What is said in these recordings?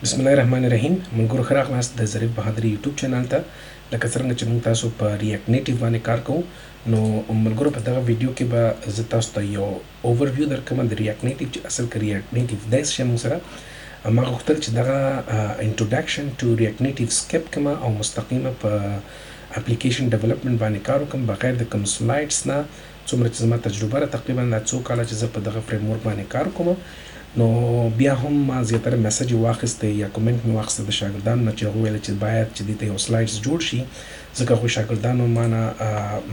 بسم الله الرحمن الرحیم. ملګرو، ښه راغلاست د ظریف بهادري یوټیوب چینل ته. لکه څرنګه چې موږ تاسو په React Native باندې کار کوو، نو ملګرو، په دغه ویډیو کې به زه تاسو ته یو overview درکړم د React Native، چې اصل کې React Native دی څه شی. موږ سره ما غوښتل چې دغه introduction to React Native skip کړم او مستقیمه په application development باندې کار وکړم، بغیر د کوم slides نه. څومره چې زما تجربه ده، تقریبا دا څو کاله چې زه په دغه framework باندې کار کوم، نو بیا هم ما زیاتره message واخیسته یا کومنټ مې واخیسته د شاګردانو نه چې هغوی ویل چې باید چې دې ته یو slides جوړ شي، ځکه خو شاګردانو مانه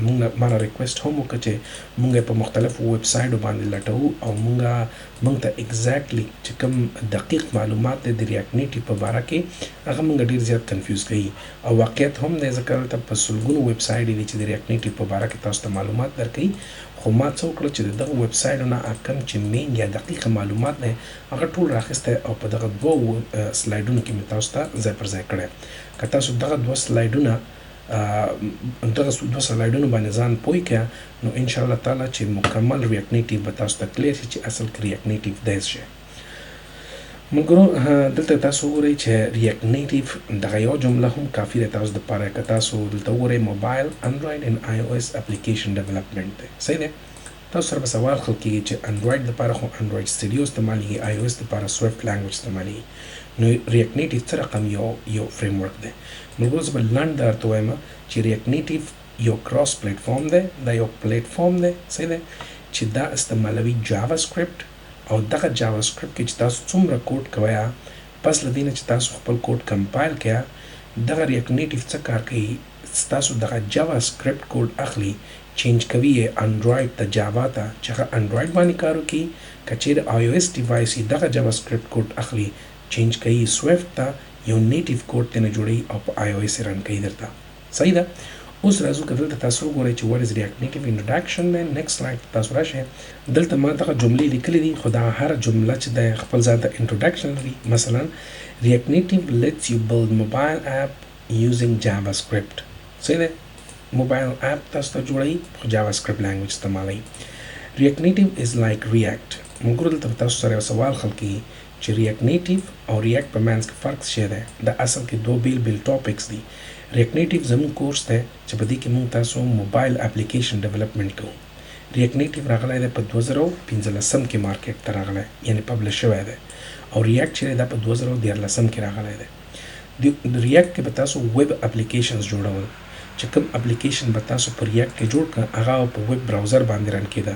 مونږ مانه request هم وکړ چې مونږ په مختلفو ویب سایټو باندې لټوو او مونږ ته exactly چې کوم دقیق معلومات دی د React Native په باره کې، هغه مونږ ډیر زیات confuse کوي. او واقعیت هم دی، ځکه دلته په سلګونو ویب سایټ دي چې د React Native په باره کې تاسو ته معلومات درکوي. خو ما څه وکړل چې د دغه ویب سایټو نه کوم چې main یا دقیق معلومات دی، هغه ټول راخیستی او په دغه دوو سلایډونو کې مې تاسو ته ځای پر ځای کړی. که تاسو دغه دوه سلایډونه، دغه دوه سلایډونو باندې ځان پوه کړئ، نو ان شاء الله تعالی چې مکمل React Native به تاسو ته clear شي چې اصل کې React Native دی څه شی. ملګرو، دلته تاسو وګورئ چې React Native، دغه یو جمله هم کافي ده تاسو دپاره. که تاسو دلته وګورئ، mobile Android and iOS application development دی، صحیح دی. تاسو سره به سوال خلق کېږي چې Android دپاره خو Android Studio استعمالېږي، iOS دپاره Swift language استعمالېږي، نو React Native څه رقم یو framework دی؟ ملګرو، زه به لنډ درته وایم چې React Native یو cross platform دی. دا یو پلیټفارم دی، صحیح دی، چې دا استعمالوي JavaScript، او دغه JavaScript کې چې تاسو څومره کوډ کوئ، پس له دې نه چې تاسو خپل code compile کړئ، دغه React Native څه کار کوي؟ ستاسو دغه JavaScript code اخلي، change کوي یې Android ته، Java ته، چې هغه Android باندې کار وکړي. که چیرې iOS device یې، دغه JavaScript code اخلي، change کوي Swift ته، یو native code ترېنه جوړوي او په iOS یې run کوي درته، صحیح ده. اوس راځو، که دلته تاسو وګورئ چې what is React Native introduction دی، next slide ته تاسو راشئ. دلته ما دغه جملې لیکلې دي، خو دا هره جمله چې ده خپل ځان ته introduction لري. مثلا React Native lets you build mobile app using JavaScript، صحیح ده. Mobile app تاسو ته جوړوي خو JavaScript language استعمالوي. React Native is like React. ملګرو، دلته به تاسو سره یو سوال خلق کېږي چې React Native او React په منځ کې فرق څه دی؟ دا اصل کې دوه بیل بیل topics دي. React Native زموږ کورس دی چې په دې کې موږ تاسو mobile application development کوو. React Native راغلی دی په 2015 کې market ته راغلی، یعنی publish شوی دی، او React چې دا په 2013 کې راغلی دی. د React کې به تاسو web applications جوړول، چې کوم اپلیکیشن به تاسو په React کې جوړ کړ، هغه په web browser باندې run کېده.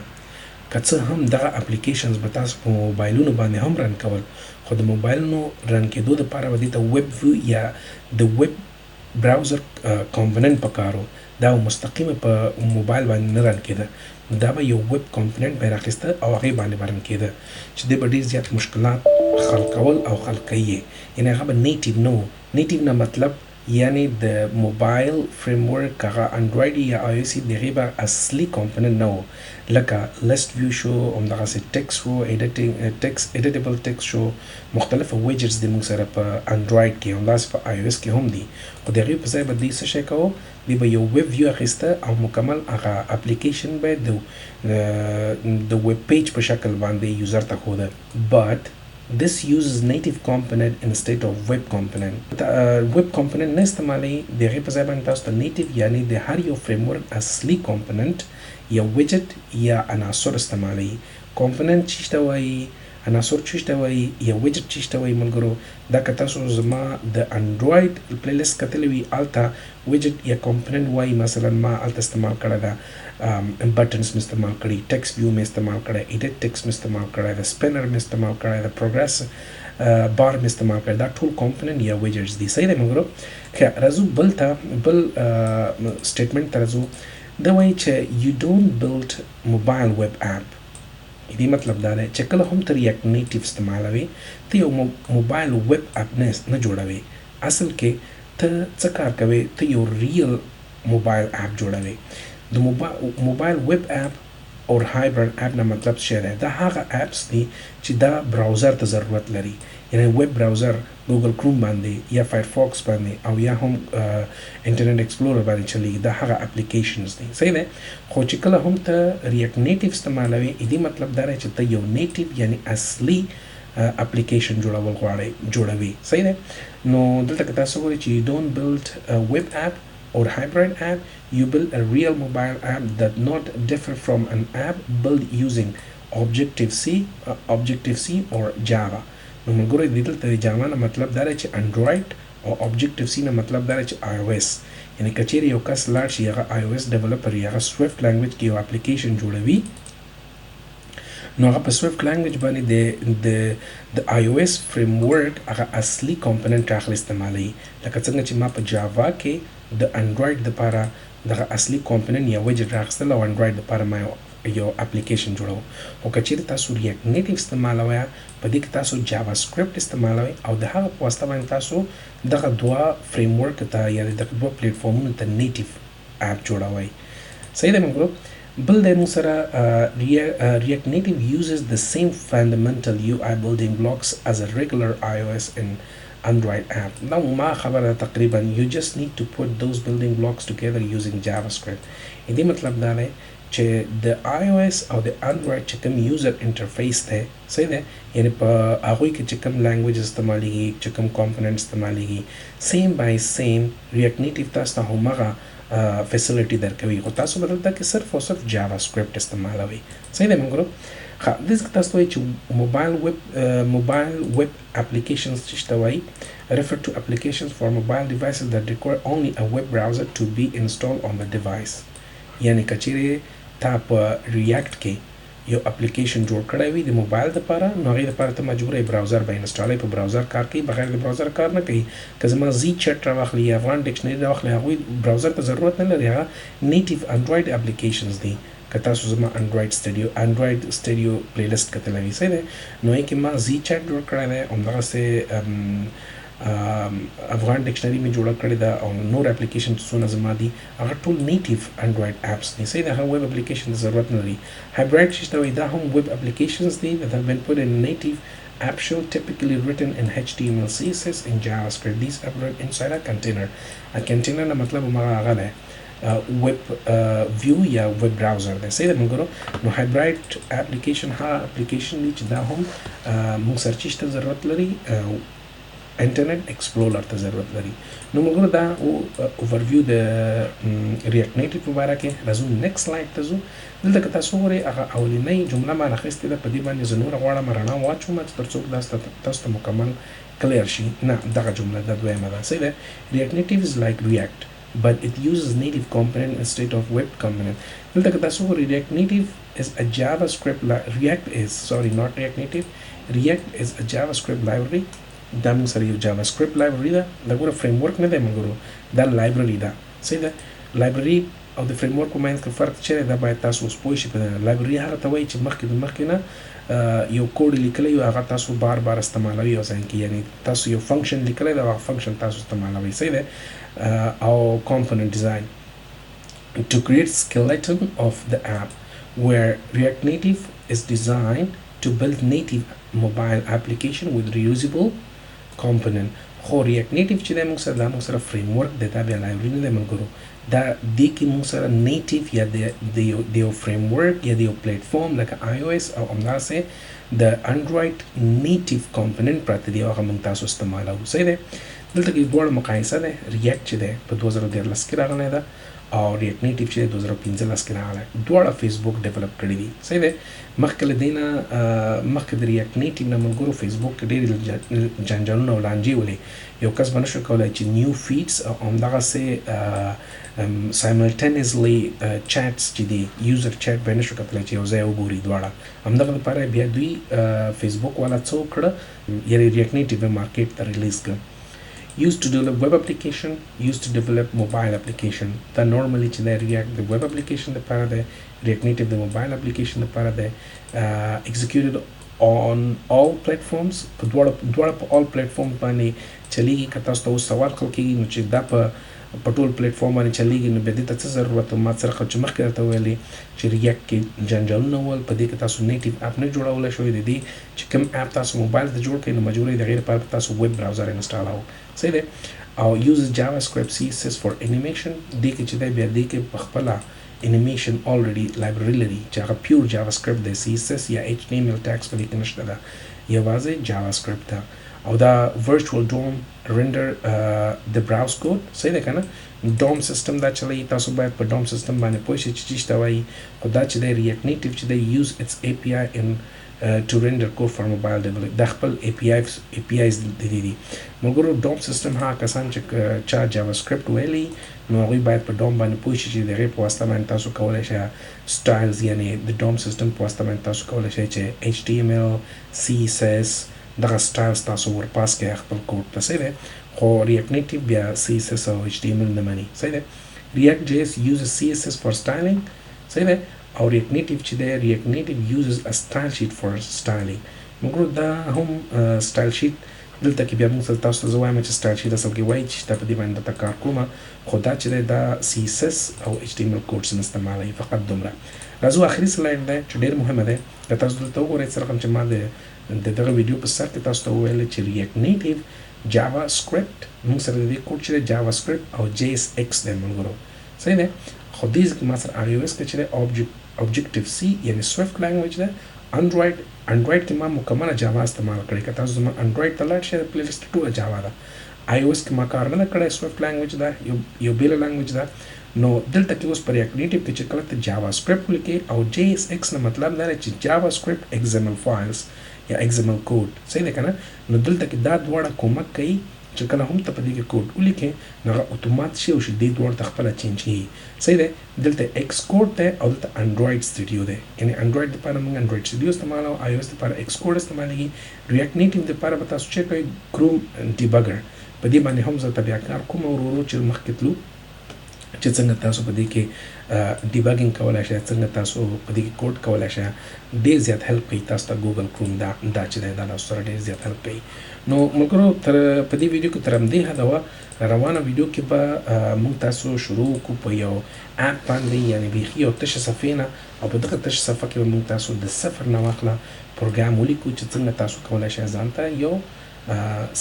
که څه هم دغه applications به تاسو په موبایلونو باندې هم run کول، خو د موبایلونو run کېدو دپاره به دې ته web view یا د web browser component پکارو. دا مستقیمه په موبایل باندې نه run کېده، دا به یو web component به راخیسته او هغې باندې به run کېده، چې دې به ډېر زیات مشکلات خلقول او خلقوي، یعنی هغه به native نه و. Native نه مطلب یعنی د mobile framework، هغه Android یا iOS، د هغې به اصلي component نه و، لکه list view شو، همدغسې text وو، editing text، editable text شو، مختلف widgets د موږ سره په Android کې، همداسې په iOS کې هم دي. خو د هغې په ځای به دوی څه شی کوو؟ دوی به یو web view اخیسته او مکمل هغه اپلیکیشن به د web page په شکل باندې user ته ښوده. But this uses native component instead of web component. Web component نه استعمالوي، د هغې په ځای باندې تاسو ته native، یعنی د هر یو framework اصلي component یا widget یا عناصر استعمالوي. Component چی ته وایي؟ عناصر چی ته وایي؟ یا widget چی ته وایي؟ ملګرو، دا که تاسو زما د Android playlist کتلی وي، هلته widget یا component وایي. مثلا ما هلته استعمال کړی ده، buttons مې استعمال کړي، text view مې استعمال کړی، edit text مې استعمال کړی ده، spinner مې استعمال کړی ده، progress bar مې استعمال کړی. دا ټول component یا widgets دي، صحیح دی ملګرو؟ ښه، راځو بل ته، بل statement ته راځو. دا وایي چې you don't build mobile web app. دې مطلب دا دی چې کله هم ته React Native استعمالوي، ته یو mobile web app نه جوړوي. اصل کې ته څه کار کوي؟ ته یو real mobile app جوړوي. د mobile web app او hybrid app نه مطلب څه دی؟ دا هغه apps دي چې دا browser ته ضرورت لري، یعنی web browser، Google Chrome باندې یا Firefox باندې او یا هم Internet Explorer باندې چلیږي. دا هغه applications دي، صحیح دی. خو چې کله هم ته React Native استعمالوي، دې مطلب دا دی چې ته یو native، یعنی اصلي اپلیکیشن جوړول غواړئ جوړوي، صحیح ده. نو دلته که تاسو ګورئ چې you don't build a web app or hybrid app, you build a real mobile app that not differ from an app built using Objective C or Java. نو ملګرو دلته د جاوا نه مطلب دا دی چې انډراید او Objective C نه مطلب دا دی چې آی او اس، یعنی که چیرې یو کس لاړ شي هغه آی او اس ډیولپر یا هغه سویفت لانګویج کې یو اپلیکیشن جوړوي، نو هغه په سویفت لانګویج باندې د د آی او اس فریم ورک هغه اصلي کمپوننټ راخلي استعمالوي، لکه څنګه چې ما په جاوا کې د انډراید دپاره دغه اصلي کمپوننټ یا ویجټ راخستل او انډراید دپاره ما یو اپلیکیشن جوړو. خو که چیرې تاسو ریاکټ نیټیو استعمالوئ، په دې کې تاسو جاوا سکرپټ استعمالوئ او د هغه په واسطه باندې تاسو دغه دوه فریم ورک ته یا دغه دوه پلیټفارمونو ته نیټیو اپ جوړوئ، صحیح ده ملګرو. بل دی موږ سره React Native uses the same fundamental UI building blocks as a regular iOS and Android app. دا ما خبره تقریبا you just need to put those building blocks together using JavaScript. دې مطلب دا دی چې د iOS او د Android چې کوم یوزر انټرفیس دی، صحیح ده، یعنی په هغوی کې چې کوم لانګویج استعمالیږي، چې کوم کمپوننټ استعمالیږي، سیم بای سیم React Native تاسو ته همغه فیسیلیټي درکوي، خو تاسو به دلته کې صرف او صرف جاوا سکرپټ استعمالوئ، صحیح ده ملګرو. ښه، دې ځکه تاسو ته وایي چې موبایل ویب اپلیکیشنز چې شته وایي refer to applications for mobile devices that require only a web browser to be installed on the device. یعنی که چیرې تا په ریاکټ کې یو اپلیکیشن جوړ کړی وي د موبایل دپاره، نو هغې دپاره ته مجبور یې براوزر به انسټالوي، په براوزر کار کوي، بغیر د براوزر کار نه کوي. که زما زی چټ راواخلي یا افغان ډکشنري راواخلي، هغوی براوزر ته ضرورت نه لري، هغه نیټیو انډراید اپلیکیشنز دي. که تاسو زما انډراید سټډیو پلی لیست کتلی وي، صحیح دی، نو هغې کې ما زی چټ جوړ کړی دی، همدغسې افغان ډکشنري مې جوړه کړې ده او نور اپلیکیشن چې څونه زما دي هغه ټول نیټیو انډراید اپس دي، صحیح ده، هغه ویب اپلیکیشن ته ضرورت نه لري. هایبریډ چې ته وایي دا هم ویب اپلیکیشنز دي that have been put in native app shell typically written in HTML, CSS and JavaScript. These apps run inside a container. A container نه مطلب همغه هغه دی ویب ویو یا ویب براوزر دی، صحیح ده ملګرو. نو هایبریډ اپلیکیشن هغه اپلیکیشن دی چې دا هم موږ سره چیش ته ضرورت لري، انټرنیټ اکسپلورر ته ضرورت لري. نو ملګرو دا اوورفیو د ریاکټ نیټیو په باره کې. راځو نیکسټ سلایډ ته ځو. دلته که تاسو وګورئ هغه اولنۍ جمله ما راخیستې ده، په دې باندې زه نوره غواړم رڼا واچوم چې تر څو تاسو ته مکمل کلیر شي. نه، دغه جمله دا دویمه ده، صحیح ده. React Native is like React but it uses native component instead of web component. دلته که تاسو وګورئ React Native is a JavaScript React is, sorry, not React Native, React is a JavaScript library. دا موږ سره یو JavaScript library ده، دا ګوره فریم ورک نه دی ملګرو، دا لایبرري ده، صحیح ده. لایبرري او د فریم ورک په منځ کې فرق چیرې ده باید تاسو اوس پوه شئ. په لایبرري هغه ته وایي چې مخکې د مخکې نه یو کوډ لیکلی وي، هغه تاسو بار بار استعمالوي او ځای کې، یعنی تاسو یو فنکشن لیکلی دی، هغه فنکشن تاسو استعمالوي، صحیح ده. او component design to create skeleton of the app where React Native is designed to build native mobile application with reusable component. خو React Native چې دی موږ سره دا موږ سره فریم ورک دی، دا بیا لایبرري نه دی ملګرو. دا دې کې موږ سره نیټیو یا د یو فریم ورک یا د یو پلیټفارم لکه آی او اس او همداسې د انډراید نیټیو کمپوننټ پراته دي او هغه موږ تاسو استعمالوو، صحیح دی. دلته کې دواړو مقایسه ده. ریاکټ چې دی په 2013 کې راغلی ده او ریاکټ نیټیو چې 2015 کې راغلی، دواړه فیسبوک ډیولپ کړي دي، صحیح دی. مخکې له دې نه، مخکې د ریاکټ نیټیو نه ملګرو فیسبوک کې ډېرې جنجالونه او لانجې ولې، یو کس به نشو کولی چې نیو فیډز او همدغسې سایملټینیسلی چټس چې دي یوزر چټ به نشو کتلی چې یو ځای وګوري دواړه. همدغه لپاره بیا دوی فیسبوک والا څه وکړه، یعنی ریاکټ نیټیو مارکیټ ته ریلیز کړ. Used to develop web application, used to develop mobile application. دا normally چې دی React د web application لپاره دی، React Native د mobile application لپاره دی. Executed on all platforms، په دواړه په all platform باندې چلیږي. که تاسو ته اوس سوال خلک کېږي نو چې دا په ټول پلیټفارم باندې چلیږي نو بیا دې ته څه ضرورت؟ ما څرخه چې مخکې درته ویلي چې ریاکټ کې جنجالونه ول، په دې کې تاسو نیټیو اپ نه جوړولی شئ. د دې چې کوم اپ تاسو موبایل ته جوړ کړئ نو مجبور یې د هغې لپاره تاسو ویب براوزر انسټالوو، صحیح دی. او uses JavaScript, CSS for animation. دې کې چې دی بیا دې کې په خپله انیمیشن الریډي لایبرري لري چې هغه پیور جاوا سکرپټ دی، سی اس اس یا ایچ ټي ایم ایل ټیکس په دې کې نشته، ده یوازې جاوا سکرپټ ده. او دا ورچوال ډوم رندر د براوز کوډ، صحیح ده کنه؟ ډوم سیستم دا چلوي. تاسو باید په ډوم سیستم باندې پوه شئ چې چی ته وایي. خو دا چې دی ریاکټ نیټیو چې دی یوز اټس ای پی آی ان to render code for mobile develop، دا خپل ای پی آیز د دې دي ملګرو. ډوم سیستم، هغه کسان چې چا جاوا سکرپټ ویلي نو هغوی باید په ډوم باندې پوه شي چې د هغې په واسطه باندې تاسو کولی شئ سټایلز، یعنی د ډوم سیستم په واسطه باندې تاسو کولی شئ چې HTML، CSS دغه سټایلز تاسو ورپاس کړئ خپل کوډ ته، صحیح دی. خو ریاکټ نیټیو بیا CSS او HTML نه مني، صحیح دی. React JS uses CSS for styling، صحیح دی. او React Native چې دی، React Native uses a style sheet for styling. مګر دا هم style sheet دلته کې بیا موږ سره تاسو ته زه وایم چې style sheet اصل کې وایي چې دا په دې باندې درته کار کوم. خو دا چې دی دا CSS او HTML codes نه استعمالوي فقط. دومره راځو، اخري سلاید دی چې ډیر مهمه دی. که تاسو دلته وګورئ، څه رقم چې ما د دغه ویډیو په سر کې تاسو ته وویل چې React Native JavaScript موږ سره د دې کوډ چې دی JavaScript او JSX دی ملګرو، صحیح دی. خو دې ځای کې ما سره iOS کې چې دی Objective C یعنی Swift language ده. انډراید کې ما مکمله جاوا استعمال کړې. که تاسو زما انډراید ته لاړ شئ، پلی لیست ټوله جاوا ده. iOS کې ما کار نه کړی، Swift language ده، یو بیل language ده. نو دلته کې اوس پر React Native کې چې کله ته جاوا سکرپټ ولیکې او JSX نه مطلب دا دی چې جاوا سکرپټ XML files یا XML کوډ، صحیح دی کنه؟ نو دلته کې دا دواړه کومک کوي چې کله هم ته په دې کې کوډ ولیکې نو هغه اتومات شي او شي دې دواړه ته خپله چینج کیږي، صحیح دی. دلته ایکس کوډ دی او دلته انډراید سټوډیو دی، یعنی انډراید لپاره موږ انډراید سټوډیو استعمالو، iOS لپاره ایکس کوډ استعمالېږي. ریاکټ نیټیو لپاره به تاسو چک کوئ کروم ډیبګر، په دې باندې هم زه ته بیا کار کوم ورو ورو چې مخکې تلو چې څنګه تاسو په دې کې ډیبګینګ کولای شئ، څنګه تاسو په دې کې کوډ کولای شئ. ډیر زیات هیلپ کوي تاسو ته ګوګل کروم. دا چې دی دا تاسو سره ډیر زیات هیلپ کوي. نو ملګرو، تر په دې ویډیو کې تر همدې حده وه. روانه ویډیو کې به موږ تاسو شروع وکړو په یو اپ باندې، یعنی بیخي یو تشه صفحې نه، او په دغه تشه صفحه کې به موږ تاسو د صفر نه واخله پروګرام ولیکو چې څنګه تاسو کولای شئ ځان ته یو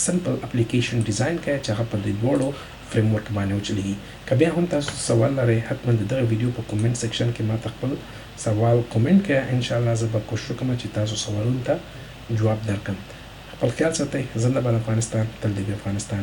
سمپل اپلیکیشن ډیزاین کړئ چې هغه په دې دواړو فریم ورک باندې وچلېږي. که بیا هم تاسو سوال لرئ، حتما د دغه ویډیو په کومنټ سیکشن کې ما ته خپل سوال کومنټ کړئ. ان شاء الله زه به کوشش وکړم چې تاسو سوالونو ته جواب درکړم. خپل خیال ساتئ. زنده باد افغانستان، تل دې وي افغانستان.